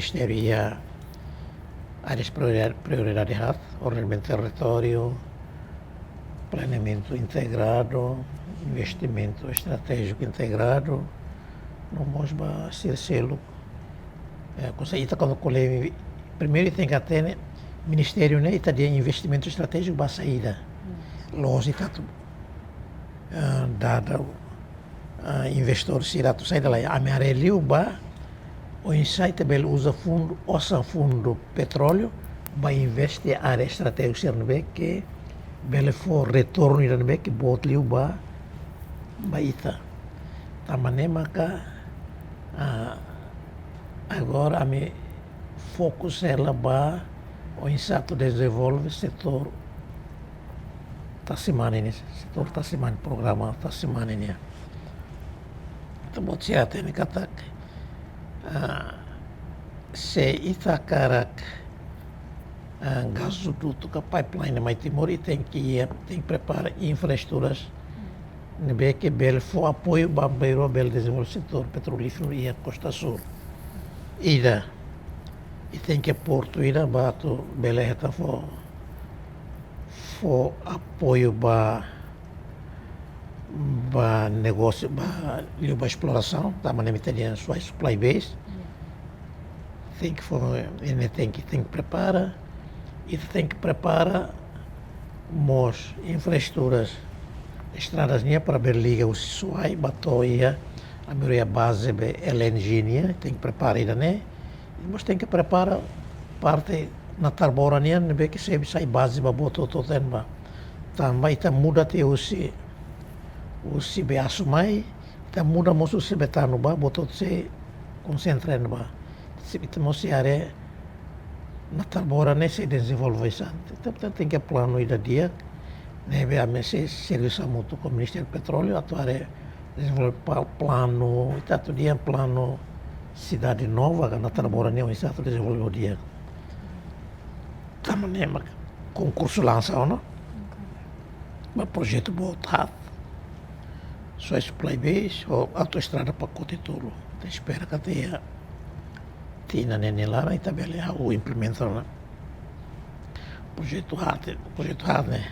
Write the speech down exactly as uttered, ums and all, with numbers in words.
Ministériu iha áreas prioridade, prioridade haat, ordenamentu territóriu, planeamentu integradu, investimentu estratéjiku integradu, no mós ba sira seluk. Eh, konsege ita kuandu ko'alia, primeiru ita tenke hatene, ministériu ne'e ita dehan investimentu estratéjiku ba saida. La'ós ita atu, eh, dada, eh, investidór sira atu saida, lae. Ami haree liu ba oinsá ita bele uza fundu, osan fundu petróleu ba investe área estratéjiku sira ne'ebé ke bele fó retornu ida ne'ebé ke boot liu ba, ba ita. Tanba ne'e maka, ah, agora ami fokus hela ba oinsá atu dezenvolve setór tasi-mane nian, setór tasi-mane, programa tasi-mane nian. Ita-boot sira hatene katak, ah, se ita hakarak, ah, gasodutu ka pipeline mai Timor, ita tenke, ita tenke prepara infraestruturas ne'ebé ke bele fó apoiu ba bainrua bele dezenvolve setór petrolíferu iha Kosta Súl. Ida, ita tenke portu ida ba atu bele hetan fó, fó apoiu ba, ba negósiu, ba liu ba esplorasaun, tanba ne'e ita dehan suai supply base. Tenke fó, ita tenke, tenke prepara, ita tenke prepara mós infraestruturas estradas nian para bele liga husi Suai ba to'o iha, ami rua iha baze be L N G nian, tenke prepara ida-ne'e. Mós tenke prepara parte Natarbora nian ne'ebé ke sei, sai baze ba buat hotu-hotu ne'ebá. Tanba ita muda tiha husi, husi Beasu mai, ita muda mós husi Betano ba, buat hotu sei konsentra ne'ebá. Se ita mós sei haree Natarbora ne'e sei dezenvolve oinsá. Ita, ita tenke planu ida di'ak, ne'ebé ami sei servisu hamutuk ho Ministériu Petróleu atu haree dezenvolve pa-, planu, ita atu dehan planu sidade nova ka Natarbora ne'e oinsá atu dezenvolve ho di'ak. Tanba ne'e mak konkursu lansa ona. Ba projetu boot haat. Suai supply base, ho autoestrada pakote tolu. Ita espera katak iha tinan ne'e nia laran ita bele hahú implementa ona. Projetu haat, projetu haat ne'e.